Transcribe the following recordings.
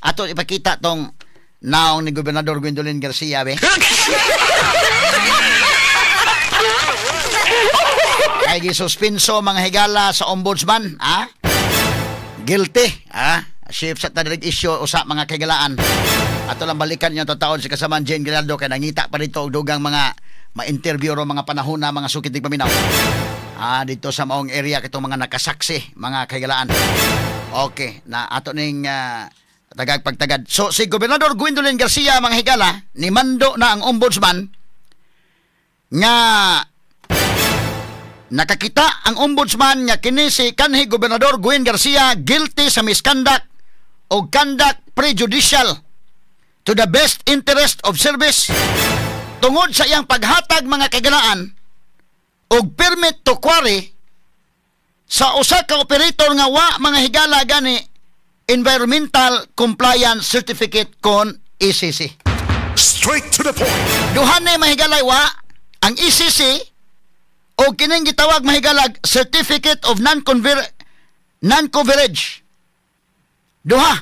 Ato ipakita tong naong ni Gobernador Gwendolyn Garcia be. Kay gisuspenso mga higala sa ombudsman, ha? Guilty, ha? Shift sa tanalig issue usa mga kahigalaan. Ato lang balikan yung tataon si kasamaan Jane Giraldo kay nangita pa dito og dugang mga ma-interview ro mga panahon na mga sukit tig paminaw. Ah, dito sa maong area kitong mga nakasaksi mga kahigalaan. Okay, na ato ning tagag pagtagad. So si Gobernador Gwendolyn Garcia mga higala ni mando na ang ombudsman nga nakakita ang ombudsman nga kini si kanhi Gobernador Gwen Garcia guilty sa misconduct o conduct prejudicial to the best interest of service tungod sa iyang paghatag mga kagalaan og permit to quarry sa usa ka operator nga wa mga higala gani environmental compliance certificate kon ECC. Straight to the point. Duha ni mahigalay wa ang ECC o kining gitawag mahigalag Certificate of Non-Coverage. Duha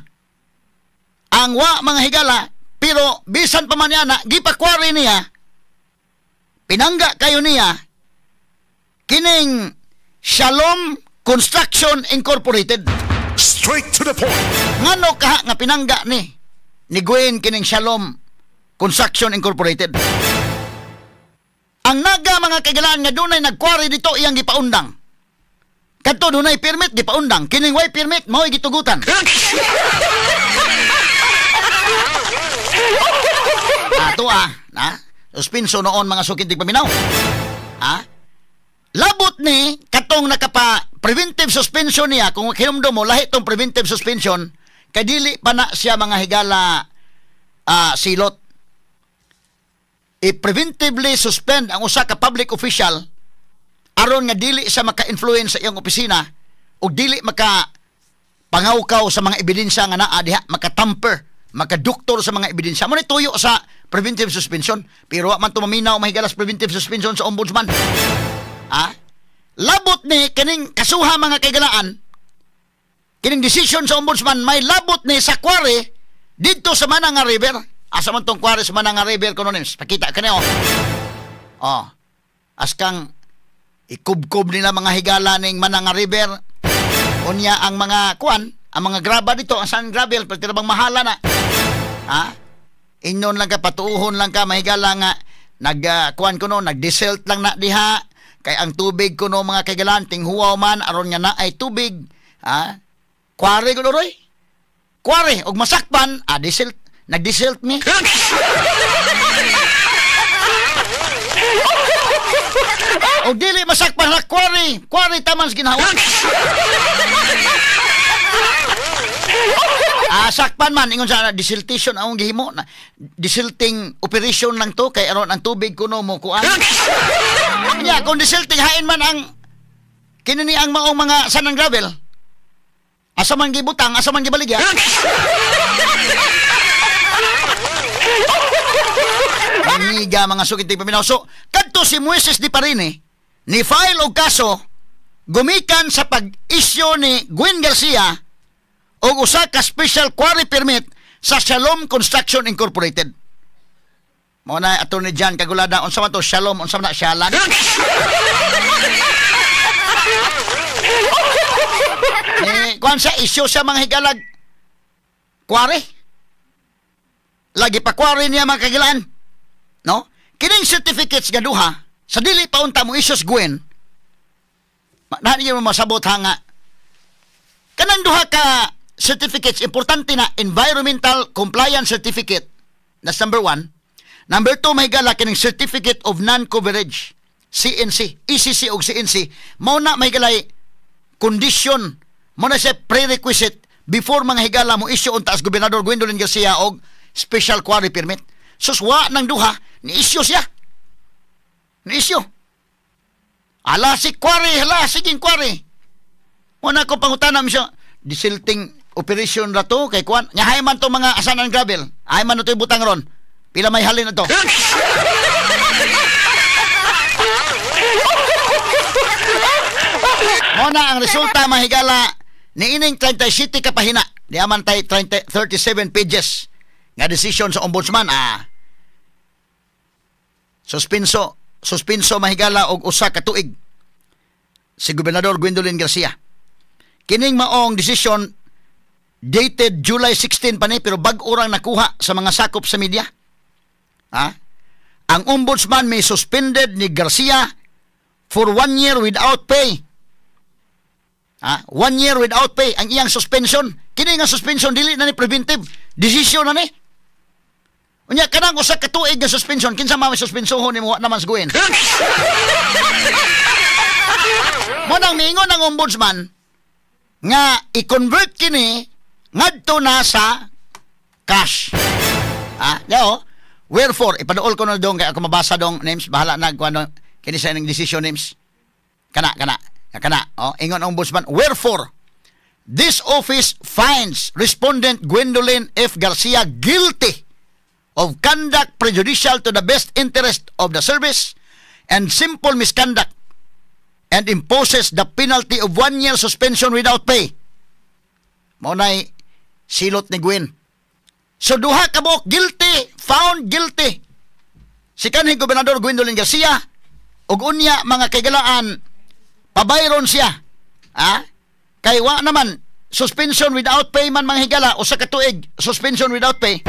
ang wa mga higala, pero bisan pa man niya na gipakwari niya, pinangga kayo niya kining Shalom Construction Incorporated. Straight to the point. Ngano kaha nga pinangga ni Gwen kining Shalom Construction Incorporated? Ang naga mga kagalaan nga dunay nagkwari dito iyang gipaundang. Kadto dunay permit gipaundang, kining way permit mao'y gitugutan. Ato na suspenso noon mga sukit paminaw. Ha? Labot ni katong nakapa preventive suspension niya, kung hinumdum mo lahi tong preventive suspension kay dili pa na siya mga higala silot. I-preventively suspend ang usa ka public official aron nga dili siya maka-influence sa iyang opisina o dili maka pangawkaw sa mga ebidensya nga naa diha, maka-tamper, makaduktor sa mga ebidensya. Mo ni tuyo sa preventive suspension, pero wa man tumaminaw mahigala sa preventive suspension sa ombudsman. Ha? Labot ni kining kasuha mga kaigalaan, kining decision sa ombudsman may labot ni sa quarry didto sa Mananga River. Asa man tong quarry sa Mananga River kuno ni? Pakita kani oh. Oh. Askang ikubkob nila mga higala ning Mananga River. Unya ang mga kuan, ang mga graba dito, ang sand gravel, pero bang mahala na. Ha? Inyon lang ka, patuuhon lang ka, mahigala nga nag kuan kuno, nagdesilt lang na diha. Kay ang tubig kuno mga kaigalan, tinghuwaw man aron nga na ay tubig. Ha? Quarry kuno roy. Quarry og masakpan, desilt, nagdesilt ni. O dili masakpan na quarry, quarry taman sa ginawa. Sakpan man ingon sa desiltation ang gihimo na desilting operation lang to kay aron ang tubig kuno mo kuan. Nya kung desilting hain man ang kini ni ang maong mga sanang gravel. Asa man gibutang, asa man gibaligya. Mangiga mga sukit paminaw. So kadto si Moises Di Parine ni file og kaso gumikan sa pag-isyu ni Gwen Garcia og usa ka special quarry permit sa Shalom Construction Incorporated. Mao na Attorney John Kagulada, unsa man to Shalom, unsa man na Shalan? Eh, kuan sa isyu sa mga higalag quarry. Lagi pa quarry niya mga kagilaan. No? Kining certificates nga duha sa dili pa unta mo isyos Gwen. Na niyo masabot ha nga kanang duha ka certificates, importante na environmental compliance certificate. That's number 1. Number 2, mahigala kining certificate of non-coverage, CNC, ECC og CNC. Mao na mahigalay condition, mao na siya prerequisite before mga higala mo issue unta as Gobernador Gwendolyn Garcia og special quarry permit. Sus wa nang duha, ni issue siya. Ni issue. Ala si quarry, hala sige quarry. Mao na ko pangutana siya, desilting operation ra to kay kuan. Nya hay man to mga asanan gravel. Ay man to ibutang ron. Pila may halin na to. Mao na ang resulta mahigala ni ining 37 ka pahina. Di aman tay 30, 37 pages nga decision sa ombudsman, suspenso suspenso, mahigala, og usa ka tuig si Gobernador Gwendolyn Garcia. Kining maong decision, dated July 16 pa ni, pero bag-o rang nakuha sa mga sakop sa media. Ha? Ang ombudsman may suspended ni Garcia for one year without pay. Ha? One year without pay ang iyang suspension. Kini nga suspension, dili na ni preventive. Decision na ni. Unya kanang usa ka tuig nga suspension, kinsa man may suspensohon nimo, wa naman siguin. Mo nang miingon ang ombudsman nga i-convert kini ngadto na sa cash. Ah, yao. Wherefore, ipaduol ko na dong kay ako mabasa dong names, bahala na kung ano kini sa inyong decision names. Kana, kana, kana. Oh, ingon ang ombudsman, "Wherefore, this office finds respondent Gwendolyn F. Garcia guilty of conduct prejudicial to the best interest of the service and simple misconduct and imposes the penalty of one year suspension without pay." Mao nay silot ni Gwen. So duha ka buok guilty, found guilty si kanhi Gobernador Gwendolyn Garcia ug unya, mga kaigalaan, pabayron siya. Ha? Kay wa naman suspension without pay man, mga higala, usa ka tuig suspension without pay.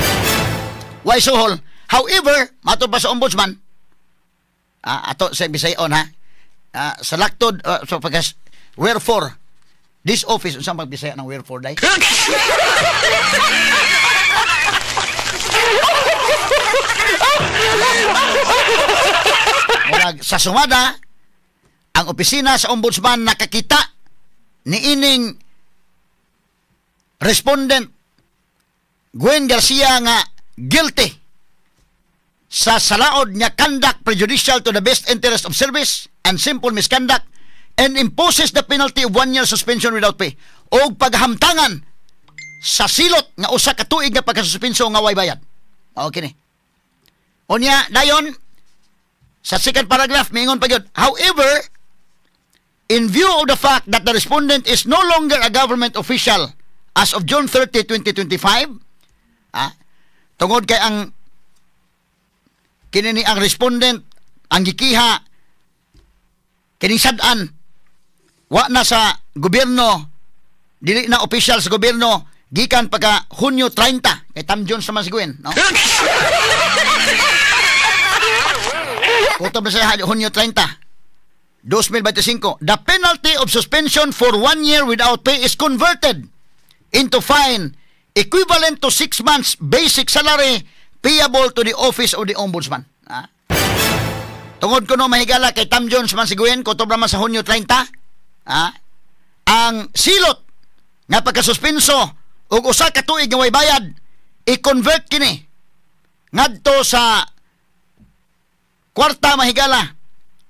Why suhol? However, matod pa sa ombudsman, ato sa Bisayon ha. Sa laktod so pagkas wherefore this office, unsang pagbisaya ng wherefore day? Murag sa sumada, ang opisina sa ombudsman nakakita ni ining respondent Gwen Garcia nga guilty sa salaod nga conduct prejudicial to the best interest of service and simple misconduct and imposes the penalty of one year suspension without pay o paghamtangan sa silot nga usa ka tuig nga pagkasuspenso nga way bayad. Okay ni. Unya, dayon sa second paragraph miingon pa gyud, "However, in view of the fact that the respondent is no longer a government official as of June 30, 2025," tungod kay ang kini ni ang respondent, ang gikiha kining sad-an, wa na sa gobyerno, dili na official sa gobyerno gikan pagka Hunyo 30, kay Tam Jones naman si Gwen, no? Kutob na siya Hunyo 30, 2025, "the penalty of suspension for one year without pay is converted into fine equivalent to 6 months basic salary payable to the office of the ombudsman." Ah? Tungod kuno, mahigala, kay Tam Jones man si Gwen, kutob naman sa Hunyo 30, ang silot nga pagkasuspenso og usa ka tuig nga way bayad, i-convert kini ngadto sa kwarta, mahigala,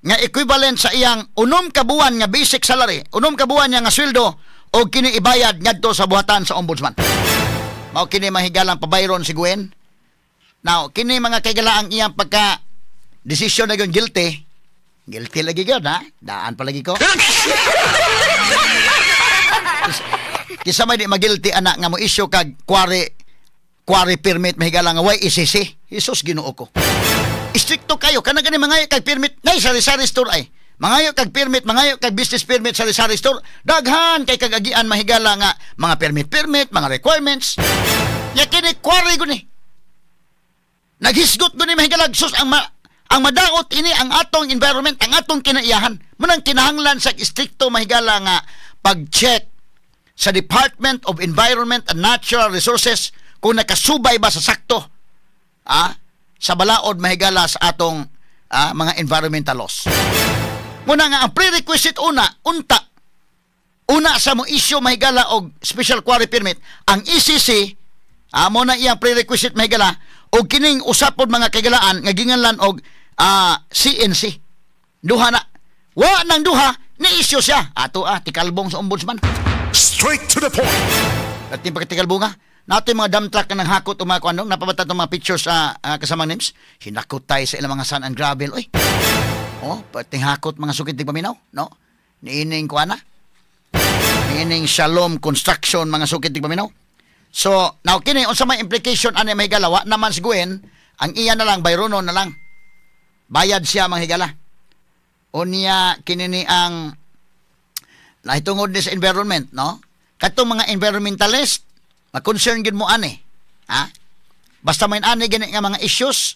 nga equivalent sa iyang 6 ka buwan nga basic salary, 6 ka buwan niya nga sweldo, o kini ibayad ngadto sa buhatan sa ombudsman. Mao kini, mahigalang, pabayron si Gwen. Now, kini, mga kaigala, ang iyang pagka desisyon na yung guilty. Guilty lagi gyud ha. Daan pa lagi ko. Kisa may di magilty anak nga mo issue kag quarry quarry permit, mahigala, nga way ECC. Jesus, Ginoo ko. Stricto kayo kana gani mangayo kag permit nay sari-sari store ay. Mangayo kag permit, mangayo kag business permit sa sari store, daghan kay kagagian, mahigala, nga mga permit permit, mga requirements. Ya kini quarry guni. Naghisgot guni, mahigala, sus, ang madaot ini ang atong environment, ang atong kinaiyahan. Munang kinahanglan sa stricto, mahigala, nga pag-check sa Department of Environment and Natural Resources kung nakasubay ba sa sakto sa balaod, mahigala, sa atong mga environmental laws. Muna nga ang prerequisite una unta una sa mo issue, mahigala, og special quarry permit, ang ECC, mo na iyang prerequisite, mahigala, og kining usapod, mga kaigalaan, nga ginganlan og CNC. Duha na. Wa nang duha ni issue siya. Ato tikalbong sa ombudsman. Straight to the point. At yung pagkatikalbong ha. Nato yung mga dump truck na nanghakot o mga kuanong, napabata itong mga pictures sa kasamang names. Hinakot tayo sa ilang mga sand and gravel. Oy. Oh, pating hakot, mga sukit di paminaw, no? Niining kuana. Niining Shalom Construction, mga sukit di paminaw. So, now kini unsa may implication ani, mga higala? Wa naman si Gwen, ang iya na lang bayronon na lang. Bayad siya, mga higala. Unya kini ni ang nahitungod ni sa environment, no? Katong mga environmentalist, ma-concern gid mo ani. Ha? Basta may ani gani nga mga issues,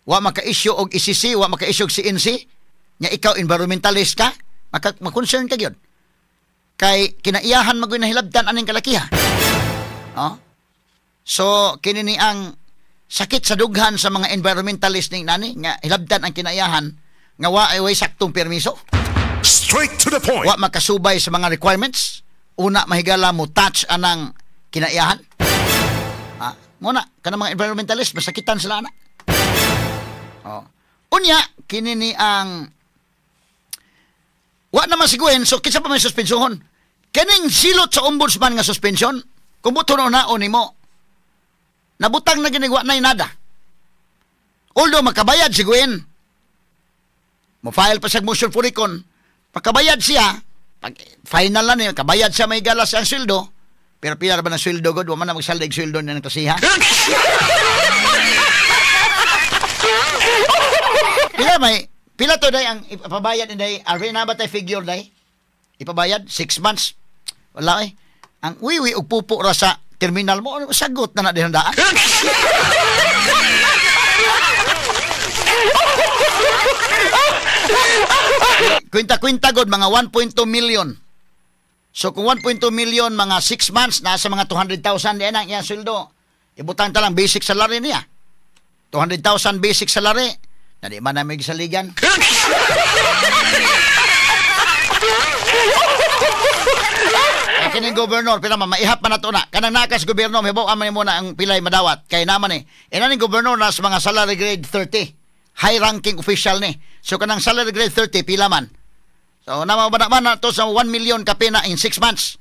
wa maka-issue og ECC, wa maka-issue og CNC, nya ikaw environmentalist ka, ma-concern ka gyud. Kay kinaiyahan magoy nahilabtan aning kalakiha. No? So kini ni ang sakit sa dughan sa mga environmentalist ning nani nga hilabtan ang kinaiyahan nga wa ay way saktong permiso. Straight to the point. Wa makasubay sa mga requirements. Una, mahigala, mo touch anang kinaiyahan. Ah, muna kanang mga environmentalist masakitan sila ana. Oh. Unya kini ni ang wa naman si Gwen, so kinsa pa may suspensiohon? Kining silot sa ombudsman nga suspension, kung buto na nimo, nabutang na gini, wa na nada. Although makabayad si Gwen, mo-file pa siya motion for recon, pagkabayad siya, pag final na niya, kabayad siya, may galas ang sweldo, pero pila ba ng sweldo god, wa man na magsaldig sweldo niya ng kasiha. Pila may, pila to day ang ipabayad ni day, arena ba tay figure day? Ipabayad, 6 months. Wala eh. Ang wiwi og pupo ra sa terminal mo, ano, sagot na na din daan. Kwinta-kwinta god, mga 1.2 million. So kung 1.2 million, mga 6 months, nasa mga 200,000 din ang iyang sweldo. Ibutang ta lang basic salary niya. 200,000 basic salary. Na di man namin saligan. Ay kining gobernador, pila man, maihap man nato na. Kanang nakas gobyerno, hibaw man mo na ang pilay madawat. Kay naman eh. Ina ning gobernador na sa mga salary grade 30. High ranking official ni. So kanang salary grade 30, pila man. So namabana man na to sa 1 million kapina in 6 months.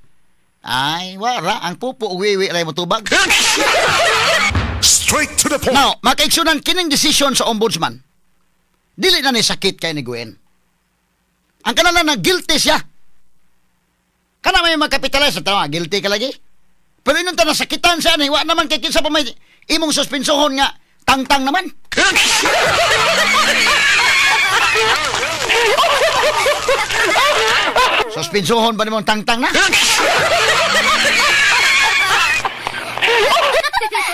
Ay, wala. Ang pupo, uwiwi ray mo tubag. Straight to the point. Now, makaigsunan kining decision sa ombudsman. Dili na ni sakit kay ni Gwen. Ang kanala na guilty siya. Kana may makapitalize sa tawa, guilty ka lagi. Pero inong ta nasakitan siya ni, wa naman kay kinsa pa may imong suspensohon nga tangtang naman. Suspensohon ba nimong tangtang na?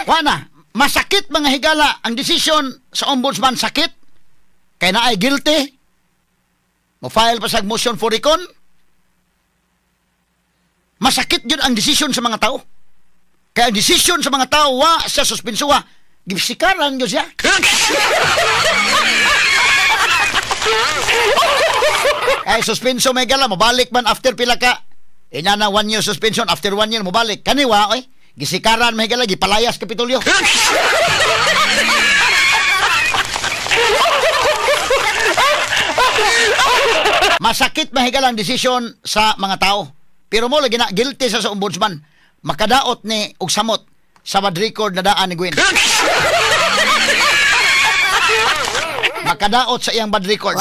Wa na, masakit mga higala ang desisyon sa ombudsman, sakit. Kaya na ay guilty, mo-file pa sa motion for recon. Masakit yun ang desisyon sa mga tao. Kaya ang desisyon sa mga tao, wa sa suspensuwa, gibsikaran yun siya. Ay, suspenso may gala, mabalik man after pila ka. Ina na 1 year suspension, after 1 year, mabalik. Kaniwa, oy, gisikaran may gala, gipalayas Kapitolyo. Masakit mahigal ang desisyon sa mga tao. Pero mo lagi na guilty sa ombudsman. Makadaot ni og samot sa bad record na daan ni Gwen. Makadaot sa iyang bad record.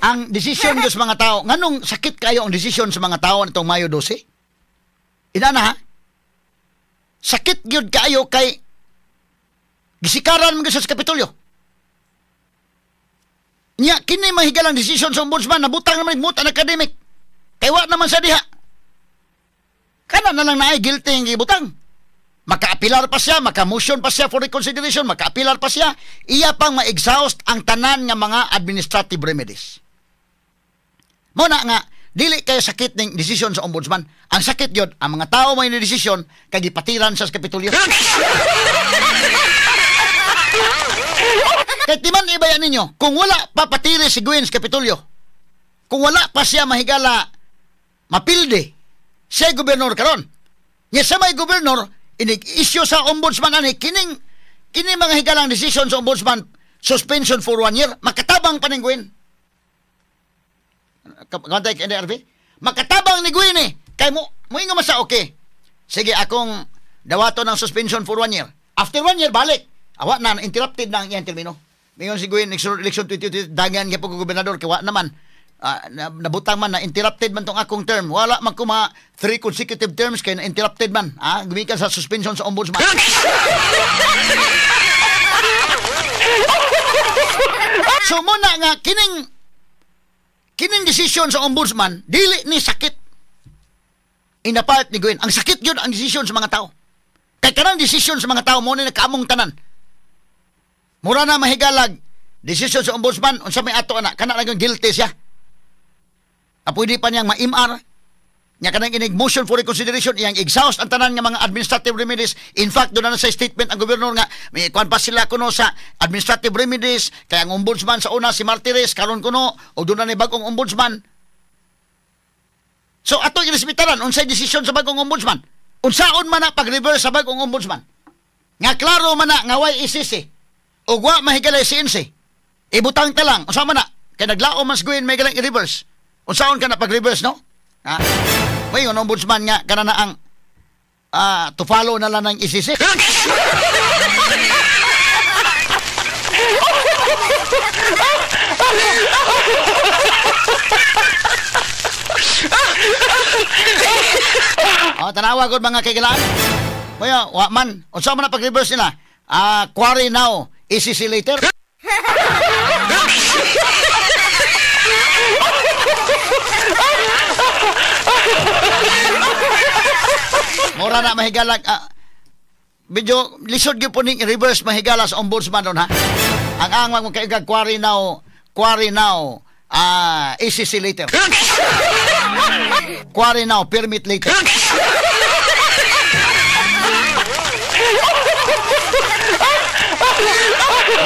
Ang desisyon sa mga tao, nganong sakit kayo ang desisyon sa mga tao nitong Mayo 12? Ina na ha? Sakit gyud kayo kay gisikaran mo sa Kapitolyo. Nya kini mahigalang desisyon sa ombudsman, nabutang naman mut ang academic. Kay wa naman sa diha. Kana na lang naay guilty ang gibutang. Makaapilar pa siya, maka-motion pa siya for reconsideration, makaapilar pa siya. Iya pang ma-exhaust ang tanan nga mga administrative remedies. Muna nga, dili kayo sakit ning desisyon sa ombudsman. Ang sakit yun, ang mga tao may desisyon kay gipatiran sa Kapitolyo. Kaya di man ibayan ninyo, kung wala pa patiri si Gwen sa Kapitolyo, kung wala pa siya mahigala mapilde, siya gobernador karon. Nya sa may gobernador, inig-issue sa ombudsman ani kining kini mga higalang decision sa ombudsman, suspension for 1 year, makatabang pa ni Gwen. Kantay kay NRV? Makatabang ni Gwen eh. Kay mo moingon man sa okay. Sige, akong dawato ng suspension for 1 year. After 1 year balik. Awa na, interrupted na ang iyang termino. Mayon si Gwen, election 2022, dangan niya po gobernador, kay wa naman. Nabutang man na interrupted man tong akong term. Wala man ko ma 3 consecutive terms kay na interrupted man. Gumikan sa suspension sa ombudsman. So muna nga kining decision sa ombudsman dili ni sakit in the part ni Gwen. Ang sakit yun ang decision sa mga tao. Kay kanang decision sa mga tao mo ni nakaamong tanan. Mura na mahigalag decision sa ombudsman unsa may ato ana kana lang guilty siya. Pwede pa niyang ma-MR nya kanang inig motion for reconsideration iyang exhaust ang tanan nga mga administrative remedies. In fact, doon na sa statement ang gobernador nga may kuan pa sila kuno sa administrative remedies kay ang ombudsman sa una si Martires karon kuno og doon na ni bagong ombudsman. So ato irespetaran unsay desisyon sa bagong ombudsman. Unsaon man na pag-reverse sa bagong ombudsman. Nga klaro man na nga way ICC ug wa mahigalay CNC. Ibutang ta lang unsa man na kay naglaom man sa Gwen may galang i-reverse. Unsaon ka na pag-reverse, no? Ha? May yung ombudsman nga, kana na ang to follow na lang ng ICC. Oh, tanawa gud mga kaigalaan. Kaya, wa man. Unsaon man na pag-reverse nila? Quarry now, ICC later. Mura na mahigalag. Medyo lisod gyud po ning reverse mahigala sa ombudsman doon, ha. Ang angwang mo kaigag quarry now, ACC later. Quarry now, permit later.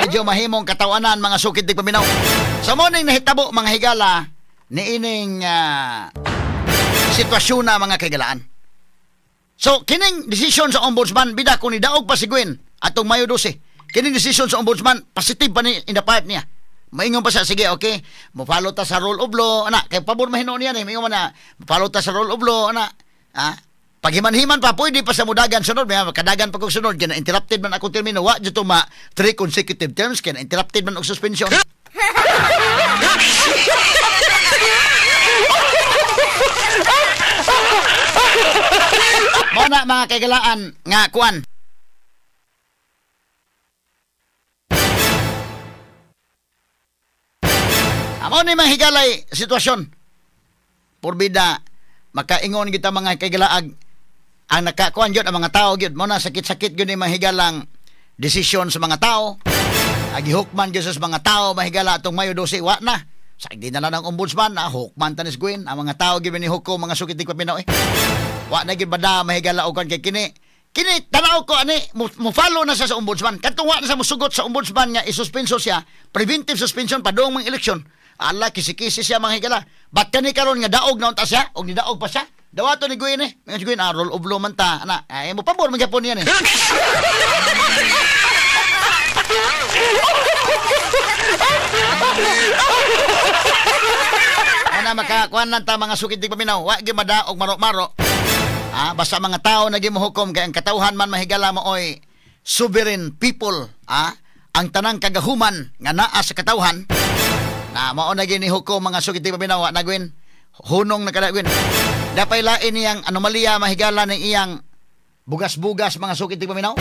Medyo mahimong katawanan mga sukid di paminaw. Sa morning nahitabo mga higala niining sitwasyon na mga kaigalaan. So, kining decision sa ombudsman, bida kung nidaog pa si Gwen atong Mayo 12, kining decision sa ombudsman, positive pa ni in the part niya. Maingon pa siya, sige, okay, mo-follow ta sa rule of law, ana, kay pabor mahinoon niya, eh, maingon man na, mo-follow ta sa rule of law, ana, ha? Paghiman-himan pa, pwede pa sa mudagan sunod, may kadagan pa kong sunod, kaya na-interrupted man akong termino, wa dito ma 3 consecutive terms, kaya na-interrupted man og suspension. Muna mga kaigalaan nga kuan. Amo ni mga higalay sitwasyon. Purbida makaingon kita mga kaigalaag ang nakakuan gyud ang mga tao gyud mo na sakit-sakit gyud ni mga higalang desisyon sa mga tao. Agihukman gyud sa mga tao mahigala atong Mayo 12 wa na. Sa di na lang ang ombudsman na hukman tanis Gwen ang mga tao gyud ni hukom mga sukit di paminaw eh. Wa na gyud bada mahigala og kay kini. Kini tanaw ko ani mo follow na siya sa ombudsman. Katong wa na sa musugot sa ombudsman nga isuspenso siya, preventive suspension padung mga eleksyon. Ala kisi-kisi siya mga higala. Bat kani karon nga daog na unta siya og nidaog pa siya. Dawato ni Gwen eh. Mga Gwen rule of law man ta ana. Ay mo pabor man gyapon niya ni. Ana makakuan lang ta mga sukid di paminaw. Wa gyud madaog maro-maro. Basta mga tao na gimuhukom kay ang katawhan man mahigala maoy sovereign people, ang tanang kagahuman nga naa sa katawhan na mao na ginihukom mga sukid di paminaw. Wa na Gwen, hunong na kada Gwen. Dapay lain niyang anomalya mahigala ng iyang bugas-bugas mga sukid di paminaw.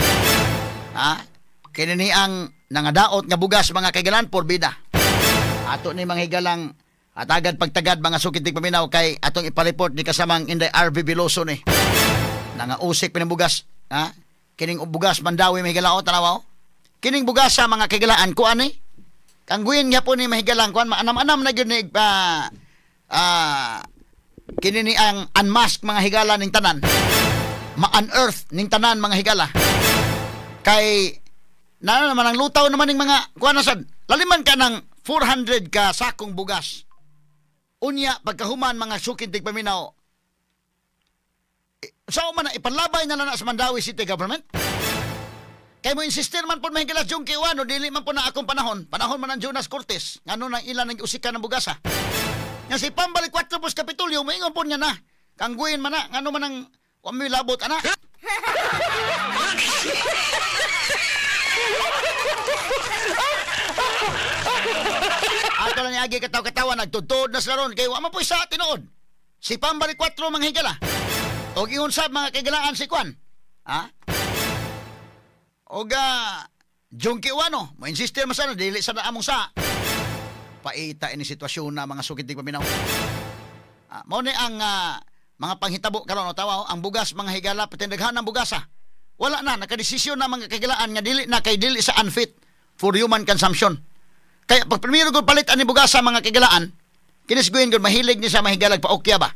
Kini ni ang nangadaot nga bugas mga kaigalan porbida. Ato ni mga higalang atagad pagtagad mga sukid di paminaw kay atong ipareport ni kasamang Inday RV Veloso ni. Nangausik pinang bugas, ha? Kining bugas Mandawi mahigala o tanaw. Kining bugas sa mga kaigalaan kuan ni. Kangguin nga po ni mahigalang kuan maanam-anam na gyud ni kini ni ang unmask mga higala ning tanan. Ma-unearth ning tanan mga higala. Kay na naman ang lutaw naman ning mga kuan na sad. Laliman ka ng 400 ka sakong bugas. Unya pagkahuman mga sukid dig paminaw. Sao man na ipanlabay na lang na sa Mandawi City Government? Kay mo insister man po mahigala yung kiwano, dili man po na akong panahon. Panahon man ang Jonas Cortez. Ngano nang ilan ang usikan ng bugasa. Nga si Pambalik 4 pos Kapitulyo, maingon po niya na. Kangguin man na, ngano man ang wamilabot, ana. Ato lang niagi kataw-katawa, nagtudtod na sila ron kay wa man po sa tinuod. Si Pambari 4, mga higala. Og ingon sab, mga kaigalaan, si Kwan. Ha? Og Junkie Wano, mo insistir man sana dili sa among sa. Paita ini sitwasyon na, mga sukit paminaw. Mao ni ang mga panghitabo karon o tawa, ang bugas, mga higala, patindaghan ng bugasa. Wala na nakadesisyon na, mga kagilaan, nga dili na kay dili sa unfit for human consumption. Kaya pag primero gud palit ani bugasa, mga kagilaan, kinis Gwen gud mahilig ni siya mahigalag paokya ba.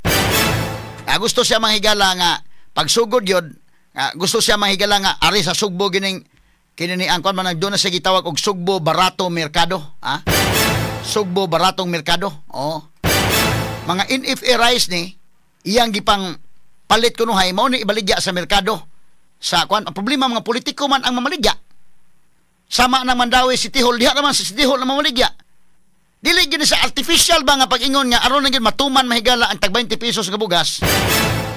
Gusto siya, mga higala, nga pagsugod yun, gusto siya, mga higala, nga ari sa Sugbo gining kini ni ang kuan man nagdoon na siya gitawag og Sugbo Barato Merkado, ha? Sugbo Baratong Merkado. Oh. Mga NFA rice ni iyang gipang palit kunuhay mao ni ibaligya sa merkado. Sa kuan, ang problema, mga politiko man ang mamaligya. Sama nang Mandaue City Hall, diha naman sa City Hall ang mamaligya. Dili gyud sa artificial ba nga pag-ingon nga aron na gyud matuman, mahigala, ang tag 20 pesos nga bugas.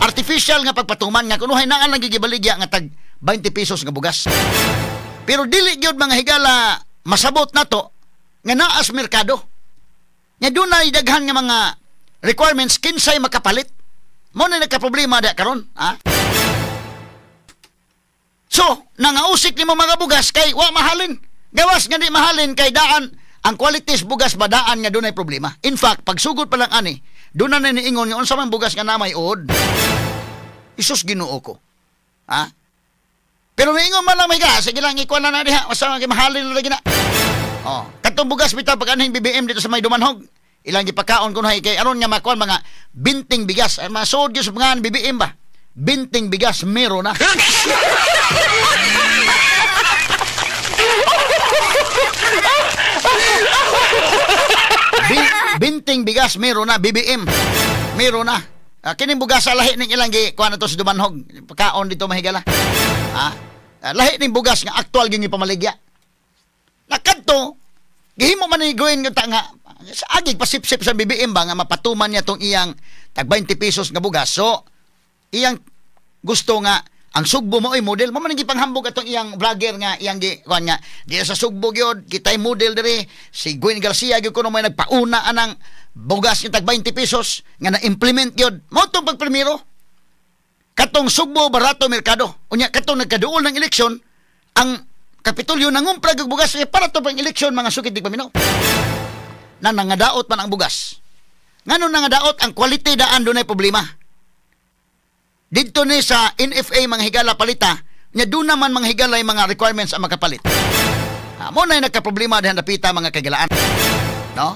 Artificial nga pagpatuman nga kunuhay naa lang gigibaligya nga tag 20 pesos nga bugas. Pero dili gyud, mga higala, masabot nato nga naas merkado. Nga dunay daghan nga mga requirements kinsay makapalit. Mo na nagka-problema da karon, ha? So, nangausik nimo mga bugas kay wa mahalin. Gawas nga di mahalin kay daan ang qualities bugas ba, daan nga dunay problema. In fact, pagsugod pa lang ani, doon na niingon nga unsa man bugas nga namay uod. Isus, Ginoo ko. Ha? Pero miingon man lang may ka, sige lang, ikuan na na diha, basta nga mahalin na lagi na. Oh, katong bugas bitaw pag anhing BBM dito sa may Dumanhog, ilang gipakaon kuno kay aron nga makuan mga binting bigas, ay mga sod sa mga BBM ba? Binting bigas mero na. Binting bigas mero na BBM. Mero na. Kining bugas sa lahi ning ilang gi kuan to sa Dumanhog. Pagkaon dito, mahigala. Ha? Lahi ning bugas nga aktual gyud pamaligya. Nakadto gihimo man ni Gwen nga nga sa agig pasipsip sa BBM ba nga mapatuman niya tong iyang tag 20 pesos nga bugas. So iyang gusto nga ang Sugbo mo ay model mo man gipanghambog atong iyang vlogger nga iyang gi kuan nga di sa Sugbo gyud kitay model diri, si Gwen Garcia gyud kuno may nagpauna anang bugas nga tag 20 pesos nga na-implement gyud mo tong pagprimero katong Sugbo Barato Merkado. Unya katong nagkaduol ng eleksyon, ang Kapitolyo nangumpra og bugas para to pang eleksyon, mga sukit di paminaw, na nangadaot man ang bugas. Ngano nangadaot? Ang quality daan dunay problema. Didto ni sa NFA, mga higala, palita nya doon naman, mga higala, yung mga requirements ang makapalit. Mo na nagka-problema dihan dapita, mga kagalaan. No?